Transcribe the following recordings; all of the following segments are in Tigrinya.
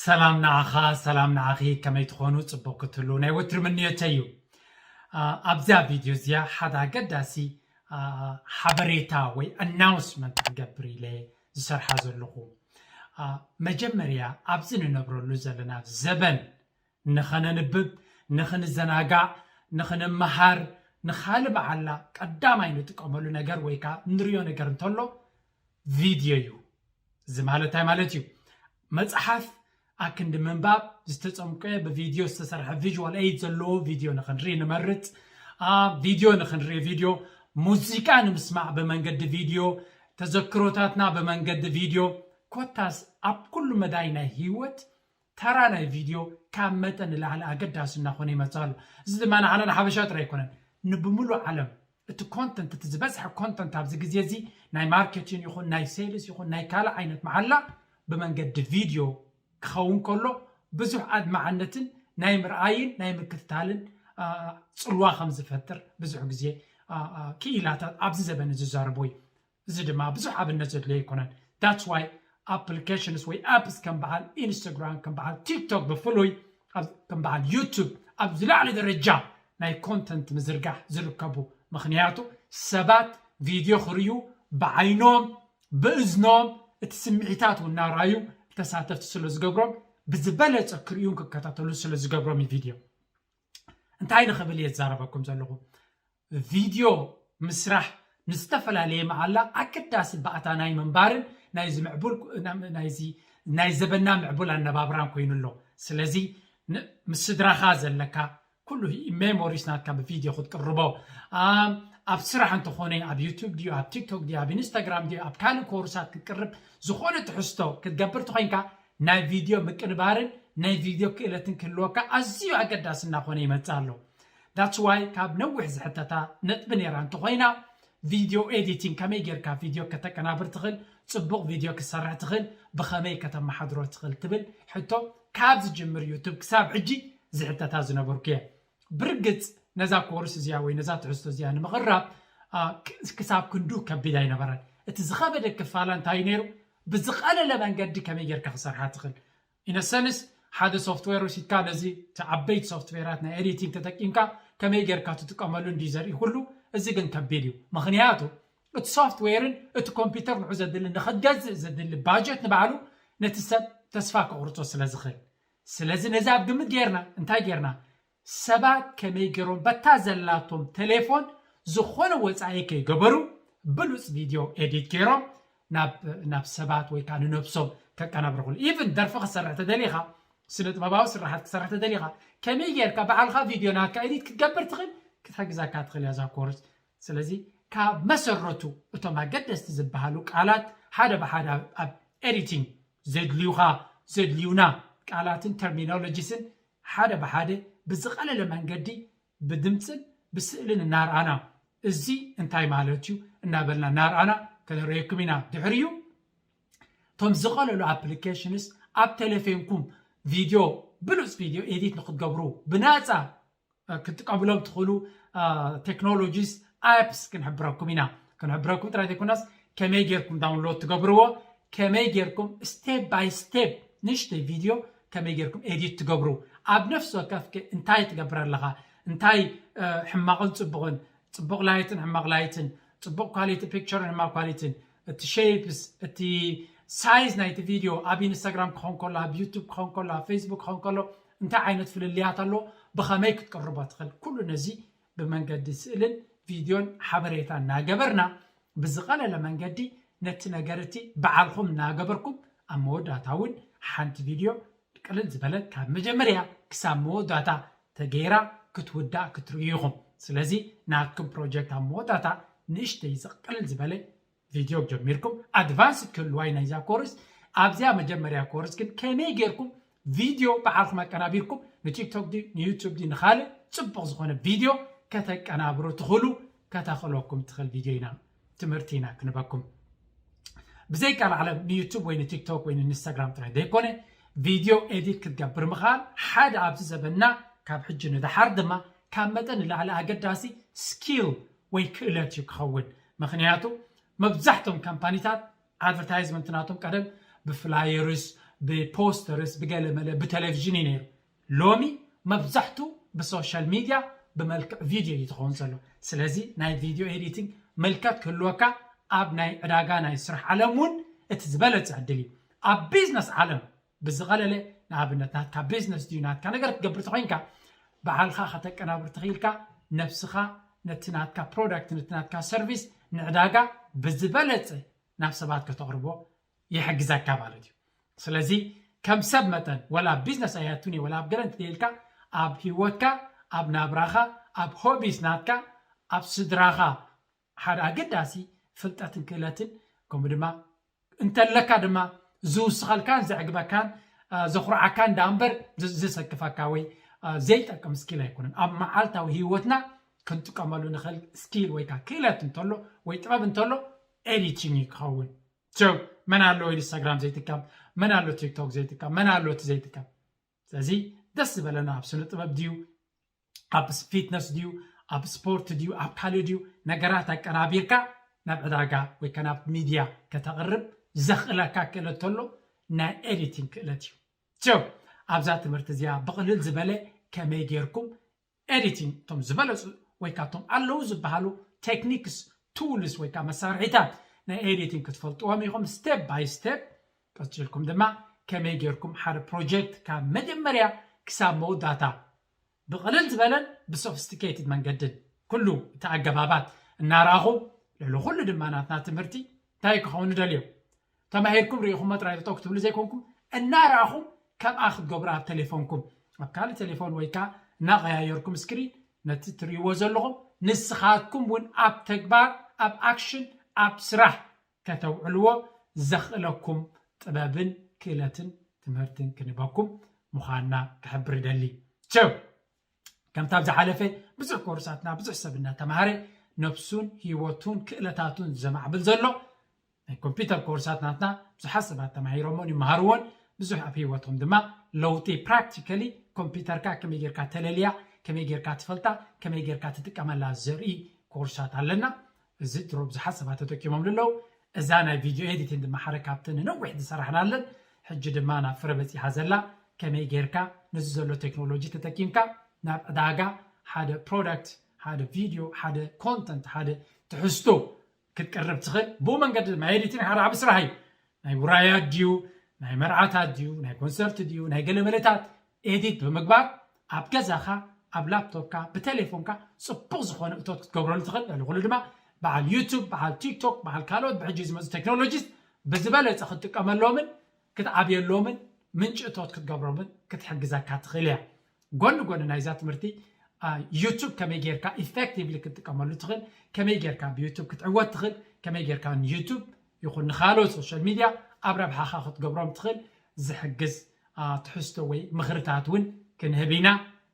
ሰላም ንዓኻ፣ ሰላም ንዓኺ፣ ከመይ ትኾኑ? ጽቡቕ ክትህሉ ናይ ወትሪ ምንዮተይ እዩ። ኣ፣ ኣብዛ ቪድዮ እዚኣ ሓደ ኣገዳሲ፣ ኣ፣ ሓበሬታ ወይ ኣናውንስመንት ክገብር ኢለ ዝሰርሓ ዘለኹ። ኣ፣ መጀመርያ ኣብዚ ንነብረሉ ዘለና ዘበን ንኸነንብብ፣ ንኽንዘናጋዕ፣ ንኽንመሃር፣ ንኻልእ መዓላ ቀዳማይ ንጥቀመሉ ነገር ወይ ከኣ ንሪኦ ነገር እንተሎ ቪድዮ እዩ። እዚ ማለት እንታይ ማለት እዩ? መጽሓፍ ኣክንዲ ምንባብ ዝተጸምቀ ብቪድዮ ዝተሰርሐ ቪዥዋል ኤይድ ዘለዎ ቪድዮ ንኽንርኢ ንመርጽ። ኣ፣ ቪድዮ ንኽንርኢ ቪድዮ፣ ሙዚቃ ንምስማዕ ብመንገዲ ቪድዮ፣ ተዘክሮታትና ብመንገዲ ቪድዮ፣ ኮታስ ኣብ ኩሉ መዳይ ናይ ህይወት ተራ ናይ ቪድዮ ካብ መጠን ንላዕሊ ኣገዳሲ እናኾነ ይመጽእ ኣሎ። እዚ ድማ ንዓና ንሓበሻ ጥራይ ኣይኮነን፣ ንብምሉእ ዓለም እቲ ኮንተንት፣ እቲ ዝበዝሐ ኮንተንት ኣብዚ ግዜ እዚ ናይ ማርኬቲንግ ይኹን ናይ ሴልስ ይኹን ናይ ካልእ ዓይነት መዓላ ብመንገዲ ቪድዮ ክኸውን ከሎ ብዙሕ ኣድማዕነትን ናይ ምርኣይን ናይ ምክትታልን፣ ኣ፣ ጽልዋ ከም ዝፈጥር ብዙሕ ግዜ፣ ኣ፣ ኣ፣ ክኢላታት ኣብዚ ዘበን ዝዛረብዎ እዩ። እዚ ድማ ብዙሕ ኣብነት ዘድልዮ ኣይኮነን። That's why applications ወይ ኣፕስ ከም በዓል ኢንስታግራም፣ ከም በዓል ቲክቶክ ብፍሉይ፣ ኣብ፣ ከም በዓል ዩቱብ ኣብ ዝለዓለ ደረጃ ናይ ኮንተንት ምዝርጋሕ ዝርከቡ። ምኽንያቱ ሰባት ቪድዮ ክርእዩ ብዓይኖም፣ ብእዝኖም፣ እቲ ስምዒታት እውን እናረኣዩ ተሳተፍቲ ስለ ዝገብሮም ብዝበለጸ ክርእዩን ክከታተሉ ስለ ዝገብሮም እዩ ቪድዮ። እንታይ ንኽብል እየ ዝዛረበኩም ዘለኹ? ቪድዮ ምስራሕ ንዝተፈላለየ መዓላ ኣገዳሲ ባእታ ናይ ምንባርን ናይዚ ምዕቡል፣ ናይዚ ናይ ዘበንና ምዕቡል ኣነባብራን ኮይኑ ኣሎ። ስለዚ ን-፣ ምስ ስድራኻ ዘለካ ኩሉ ሜሞሪስ ናትካ ብቪድዮ ክትቅርቦ፣ ኣም፣ ኣብ ስራሕ እንተኾነ፣ ኣብ ዩቱብ ድዩ፣ ኣብ ቲክቶክ ድዩ፣ ኣብ ኢንስታግራም ድዩ፣ ኣብ ካልእ ኮርሳት ክትቅርብ፣ ዝኾነ ትሕዝቶ ክትገብር ተኾይንካ፣ ናይ ቪድዮ ምቅንባርን ናይ ቪድዮ ክእለትን ክህልወካ ኣዝዩ ኣገዳሲ እናኾነ ይመጽእ ኣሎ። That's why ካብ ነዊሕ ዝሕተታ ነጥቢ ነይራ እንተኾይና፣ ቪድዮ ኤዲቲንግ፣ ከመይ ጌርካ ቪድዮ ከተቀናብር ትኽእል፣ ጽቡቕ ቪድዮ ክትሰርሕ ትኽእል፣ ብኸመይ ከተመሓድሮ ትኽእል ትብል ሕቶ ካብ ዝጅምር ዩቱብ ክሳብ ሕጂ ዝሕተታ ዝነበርኩ እየ። ብርግጽ ነዛ ኮርስ እዚኣ ወይ ነዛ ትሕዝቶ እዚኣ ንምቕራብ፣ ኣ፣ ክ-፣ ክሳብ ክንዱ ከቢድ ኣይነበረን። እቲ ዝኸበደ ክፋላ እንታይ እዩ ነይሩ? ብዝቐለለ መንገዲ ከመይ ጌርካ ክሰርሓ ትኽእል? ኢነሰንስ ሓደ ሶፍትዌር ወሲድካ ነዚ እቲ ዓበይቲ ሶፍትዌራት ናይ ኤዲቲንግ ተጠቂምካ ከመይ ጌርካ ትጥቀመሉ እንዲ ዘርኢ ኩሉ፣ እዚ ግን ከቢድ እዩ። ምኽንያቱ እቲ ሶፍትዌርን እቲ ኮምፒውተር ንዑ ዘድሊ ንኽትገዝእ ዘድሊ ባጀት ንባዕሉ ነቲ ሰብ ተስፋ ከቑርጾ ስለ ዝኽእል። ስለዚ ነዚ ኣብ ግምት ጌርና እንታይ ጌርና? ሰባት ከመይ ገይሮም በታ ዘላቶም ቴሌፎን ዝኾነ ወጻኢ ከይገበሩ ብሉጽ ቪድዮ ኤዲት ገይሮም ናብ፣ ናብ ሰባት ወይ ከዓ ንነብሶም ከቀናብሩ ይኽእሉ። ኢቭን ደርፊ ክሰርሕ ተደሊኻ፣ ስነ ጥበባዊ ስራሓት ክሰርሕ ተደሊኻ፣ ከመይ ጌርካ ባዕልኻ ቪድዮ ናትካ ኤዲት ክትገብር ትኽእል፣ ክትሕግዘካ ትኽእል እያ እዛ ኮርስ። ስለዚ ካብ መሰረቱ እቶም ኣገደስቲ ዝበሃሉ ቃላት ሓደ ብሓደ ኣብ፣ ኣብ ኤዲቲንግ ዘድልዩኻ፣ ዘድልዩና ቃላትን ተርሚኖሎጂስን ሓደ ብሓደ ብዝቐለለ መንገዲ ብድምፅን ብስእልን እናርኣና፣ እዚ እንታይ ማለት እዩ እናበልና እናርኣና ከነርእየኩም ኢና። ድሕሪኡ እቶም ዝቐለሉ ኣፕሊኬሽንስ ኣብ ቴሌፎንኩም ቪድዮ፣ ብሉፅ ቪድዮ ኤዲት ንክትገብሩ ብናፃ ክትጥቀምሎም ትኽእሉ ቴክኖሎጂስ ኣፕስ ክንሕብረኩም ኢና። ክንሕብረኩም ጥራይ ዘይኮናስ ከመይ ጌርኩም ዳውንሎድ ትገብርዎ፣ ከመይ ጌርኩም ስቴፕ ባይ ስቴፕ ንእሽተይ ቪድዮ ከመይ ጌርኩም ኤዲት ትገብሩ፣ ኣብ ነፍሲ ወከፍ ከ እንታይ ትገብር ኣለኻ፣ እንታይ፣ እ፣ ሕማቕን ጽቡቕን፣ ጽቡቕ ላይትን ሕማቕ ላይትን፣ ጽቡቕ ኳሊቲ ፒክቸርን ሕማቕ ኳሊቲን፣ እቲ ሼፕስ፣ እቲ ሳይዝ ናይቲ ቪድዮ ኣብ ኢንስታግራም ክኸውን ከሎ፣ ኣብ ዩቱብ ክኸውን ከሎ፣ ኣብ ፌስቡክ ክኸውን ከሎ እንታይ ዓይነት ፍልልያት ኣሎ፣ ብኸመይ ክትቅርቦ ትኽእል፣ ኩሉ ነዚ ብመንገዲ ስእልን ቪድዮን ሓበሬታ እናገበርና ብዝቐለለ መንገዲ ነቲ ነገር እቲ በዓልኹም እናገበርኩም ኣብ መወዳእታ እውን ሓንቲ ቪድዮ ቅልል ዝበለት ካብ መጀመርያ ክሳብ መወዳእታ ተገይራ ክትውዳእ ክትርእዩ ኢኹም። ስለዚ ናትኩም ፕሮጀክት ኣብ መወዳእታ ንእሽተይ ዝቕልል ዝበለ ቪድዮ ጀሚርኩም ኣድቫንስ ክህልዋይ ናይዛ ኮርስ ኣብዚኣ መጀመርያ ኮርስ ግን ከመይ ጌርኩም ቪድዮ ባዕልኩም ኣቀናቢርኩም ንቲክቶክ ድዩ ንዩቱብ ድዩ ንኻልእ ጽቡቕ ዝኾነ ቪድዮ ከተቀናብሩ ትኽእሉ ከተኽእለኩም ትኽእል ቪድዮ ኢና ትምህርቲ ኢና ክንበኩም። ብዘይ ቃል ዓለም ንዩቱብ ወይ ንቲክቶክ ወይ ንኢንስታግራም ጥራይ ዘይኮነ ቪድዮ ኤዲት ክትገብር ምኽኣል ሓደ ኣብዚ ዘበንና ካብ ሕጂ ንደሓር ድማ ካብ መጠን ንላዕሊ ኣገዳሲ ስኪል ወይ ክእለት እዩ ክኸውን። ምኽንያቱ መብዛሕቶም ካምፓኒታት ኣድቨርታይዝመንት ናቶም ቀደም ብፍላየርስ፣ ብፖስተርስ፣ ብገለመለ ብቴሌቪዥን እዩ ነይሩ። ሎሚ መብዛሕቱ ብሶሻል ሚድያ ብመልክዕ ቪድዮ እዩ ዝኸውን ዘሎ። ስለዚ ናይ ቪድዮ ኤዲቲንግ መልከት ክህልወካ ኣብ ናይ ዕዳጋ ናይ ስራሕ ዓለም እውን እቲ ዝበለፀ ዕድል እዩ። ኣብ ቢዝነስ ዓለም ብዝቐለለ ንኣብነት ናትካ ቢዝነስ ድዩ ናትካ ነገር ክትገብር ተኮይንካ ባዕልካ ከተቀናብር ትኽኢልካ ነብስኻ ነቲ ናትካ ፕሮዳክት ነቲ ናትካ ሰርቪስ ንዕዳጋ ብዝበለፀ ናብ ሰባት ከተቕርቦ ይሕግዘካ ማለት እዩ። ስለዚ ከም ሰብ መጠን ወላ ኣብ ቢዝነስ ኣያቱን ወላ ኣብ ገለ እንትደልካ ኣብ ህይወትካ ኣብ ናብራኻ ኣብ ሆቢስ ናትካ ኣብ ስድራኻ ሓደ ኣገዳሲ ፍልጠትን ክእለትን ከምኡ ድማ እንተለካ ድማ ዝውስኸልካን ዘዕግበካን ዘኹርዓካን ዳ እምበር ዘሰክፈካ ወይ ዘይጠቅም ስኪል ኣይኮነን። ኣብ መዓልታዊ ህይወትና ክንጥቀመሉ ንኽእል ስኪል ወይ ከዓ ክእለት እንተሎ ወይ ጥበብ እንተሎ ኤዲቲንግ እዩ ክኸውን። ሶ መን ኣሎ ኢንስታግራም ዘይጥቀም? መን ኣሎ ቲክቶክ ዘይጥቀም? መን ኣሎ እቲ ዘይጥቀም? ስለዚ ደስ ዝበለና ኣብ ስነ ጥበብ ድዩ ኣብ ፊትነስ ድዩ ኣብ ስፖርት ድዩ ኣብ ካልእ ድዩ ነገራት ኣቀናቢርካ ናብ ዕዳጋ ወይ ከ ናብ ሚድያ ከተቕርብ ዘኽእለካ ክእለት ተሎ ናይ ኤዲቲንግ ክእለት እዩ። ሶ ኣብዛ ትምህርቲ እዚኣ ብቕልል ዝበለ ከመይ ጌርኩም ኤዲቲንግ እቶም ዝበለፁ ወይ ካብቶም ኣለዉ ዝበሃሉ ቴክኒክስ ቱልስ ወይ ከዓ መሳርሒታት ናይ ኤዲቲንግ ክትፈልጥዎም ኢኹም ስቴፕ ባይ ስቴፕ። ቀፂልኩም ድማ ከመይ ጌርኩም ሓደ ፕሮጀክት ካብ መጀመርያ ክሳብ መወዳእታ ብቕልል ዝበለን ብሶፊስቲኬትድ መንገድን ኩሉ እቲ ኣገባባት እናረኣኹም ልዕሊ ኩሉ ድማ ናትና ትምህርቲ እንታይ ክኸውን ንደልዮ ተማሂርኩም ርኢኹሞ ጥራይ ጠጠው ክትብሉ ዘይኮንኩም እናረኣኹም ከምኣ ክትገብሩ ኣብ ቴሌፎንኩም ኣብ ካልእ ቴሌፎን ወይ ከዓ እናቐያየርኩም ስክሪን ነቲ ትርእይዎ ዘለኹም ንስኻትኩም እውን ኣብ ተግባር ኣብ ኣክሽን ኣብ ስራሕ ከተውዕልዎ ዘኽእለኩም ጥበብን ክእለትን ትምህርትን ክንበኩም ምዃንና ክሕብር ይደሊ። ቸው ከምታ ኣብ ዝሓለፈ ብዙሕ ኮርሳትና ብዙሕ ሰብ እናተምሃረ ነብሱን ህይወቱን ክእለታቱን ዘማዕብል ዘሎ ናይ ኮምፒውተር ኮርሳት ናትና ብዙሓት ሰባት ተማሂሮሞን ይመሃርዎን ብዙሕ ኣብ ህይወቶም ድማ ለውጢ ፕራክቲካሊ ኮምፒውተርካ ከመይ ጌርካ ተለልያ ከመይ ጌርካ ትፈልጣ ከመይ ጌርካ ትጥቀመላ ዘርኢ ኮርሳት ኣለና። እዚ ድሮ ብዙሓት ሰባት ተጠቂሞም ኣለዉ። እዛ ናይ ቪድዮ ኤዲቲንግ ድማ ሓደ ካብተን ንነዊሕ ዝሰራሕናለን ሕጂ ድማ ናብ ፍረ በፂሓ ዘላ ከመይ ጌርካ ነዚ ዘሎ ቴክኖሎጂ ተጠቂምካ ናብ ዕዳጋ ሓደ ፕሮዳክት ሓደ ቪድዮ ሓደ ኮንተንት ሓደ ትሕዝቶ ክትቅርብ ትኽእል ብኡ መንገዲ ድማ ኤዲቲንግ ሓደ ዓብ ስራሕ እዩ። ናይ ውራያት ድዩ ናይ መርዓታት ድዩ ናይ ኮንሰርት ድዩ ናይ ገለመለታት ኤዲት ብምግባር ኣብ ገዛኻ ኣብ ላፕቶፕካ ብቴሌፎንካ ፅቡቕ ዝኾነ እቶት ክትገብረሉ ትኽእል ልዕሊ ኩሉ ድማ በዓል ዩቱብ በዓል ቲክቶክ በዓል ካልኦት ብሕጂ ዝመፁ ቴክኖሎጂስ ብዝበለፀ ክትጥቀመሎምን ክትዓብየሎምን ምንጪ እቶት ክትገብሮምን ክትሕግዘካ ትኽእል እያ። ጎኒ ጎኒ ናይዛ ትምህርቲ ዩቱብ ከመይ ጌርካ ኢፌክቲቭሊ ክትጥቀመሉ ትኽእል ከመይ ጌርካ ብዩቱብ ክትዕወት ትኽእል ከመይ ጌርካ ንዩቱብ ይኹን ንኻልኦት ሶሻል ሚድያ ኣብ ረብሓኻ ክትገብሮም ትኽእል ዝሕግዝ ትሕዝቶ ወይ ምኽርታት እውን ክንህብ ኢና።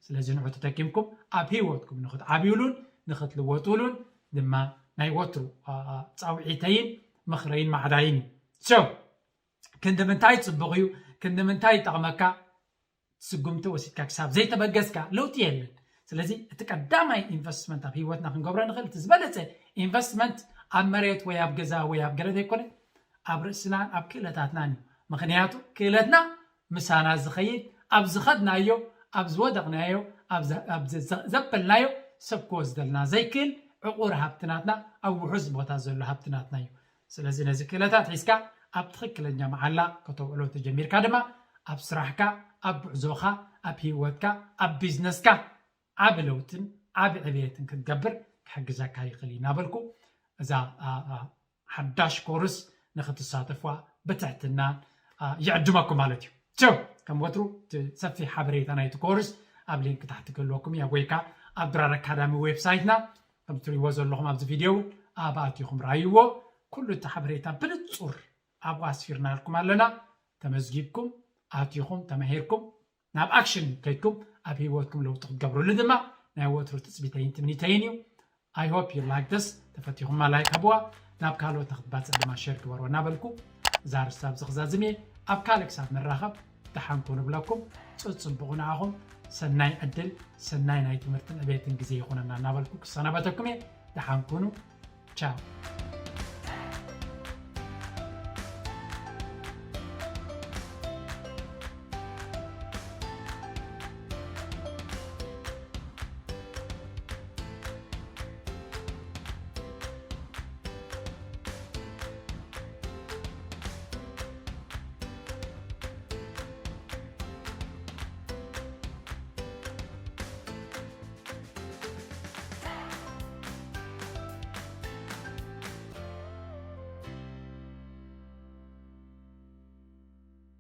ስለዚ ንዑ ተጠቂምኩም ኣብ ህይወትኩም ንክትዓብዩሉን ንክትልወጡሉን ድማ ናይ ወትሩ ፃውዒተይን ምኽረይን ማዕዳይን እዩ። ሶ ክንዲ ምንታይ ፅቡቕ እዩ ክንዲ ምንታይ ይጠቕመካ ስጉምቲ ወሲድካ ክሳብ ዘይተበገስካ ለውጢ የለን። ስለዚ እቲ ቀዳማይ ኢንቨስትመንት ኣብ ህይወትና ክንገብሮ ንኽእል እቲ ዝበለፀ ኢንቨስትመንት ኣብ መሬት ወይ ኣብ ገዛ ወይ ኣብ ገለ ዘይኮነ ኣብ ርእስናን ኣብ ክእለታትናን እዩ። ምኽንያቱ ክእለትና ምሳና ዝኸይድ ኣብ ዝኸድናዮ ኣብ ዝወደቕናዮ ኣብ ዘበልናዮ ሰብ ክወስደልና ዘይክእል ዕቑር ሃብትናትና ኣብ ውሑስ ቦታ ዘሎ ሃብትናትና እዩ። ስለዚ ነዚ ክእለታት ሒዝካ ኣብ ትኽክለኛ መዓላ ከተውዕሎ ተጀሚርካ ድማ ኣብ ስራሕካ ኣብ ጉዕዞኻ ኣብ ህይወትካ ኣብ ቢዝነስካ ዓቢ ለውጥን ዓቢ ዕብየትን ክትገብር ክሕግዘካ ይኽእል እዩ እናበልኩ እዛ ሓዳሽ ኮርስ ንክትሳተፍዋ ብትሕትና ይዕድመኩም ማለት እዩ። ቸው ከም ወትሩ ሰፊሕ ሓበሬታ ናይቲ ኮርስ ኣብ ሊንክ ታሕቲ ክህልወኩም እያ ወይካ ኣብ ድራር ኣካዳሚ ዌብሳይትና ከም ትሪእዎ ዘለኹም ኣብዚ ቪድዮ እውን ኣብ ኣትኹም ረኣይዎ። ኩሉ እቲ ሓበሬታ ብንፁር ኣብኡ ኣስፊርናልኩም ኣለና። ተመዝጊብኩም ኣትኹም ተማሂርኩም ናብ ኣክሽን ከይድኩም ኣብ ህይወትኩም ለውጢ ክትገብርሉ ድማ ናይ ወትሩ ትፅቢተይን ትምኒተይን እዩ። I hope you like this ተፈቲኹማ ላይክ ሃብዋ ናብ ካልኦት ንክትባፅዕ ድማ ሸር ግበርዎ እናበልኩ እዛ ርስቲ ኣብዚ ክዛዝም እየ። ኣብ ካልእ ክሳብ ንራኸብ ደሓን ኩኑ ብለኩም። ጽጽቡቑ ንዓኹም። ሰናይ ዕድል፣ ሰናይ ናይ ትምህርትን ዕቤትን ግዜ ይኹነና እናበልኩ ክሰናበተኩም እየ። ደሓን ኩኑ። ቻው።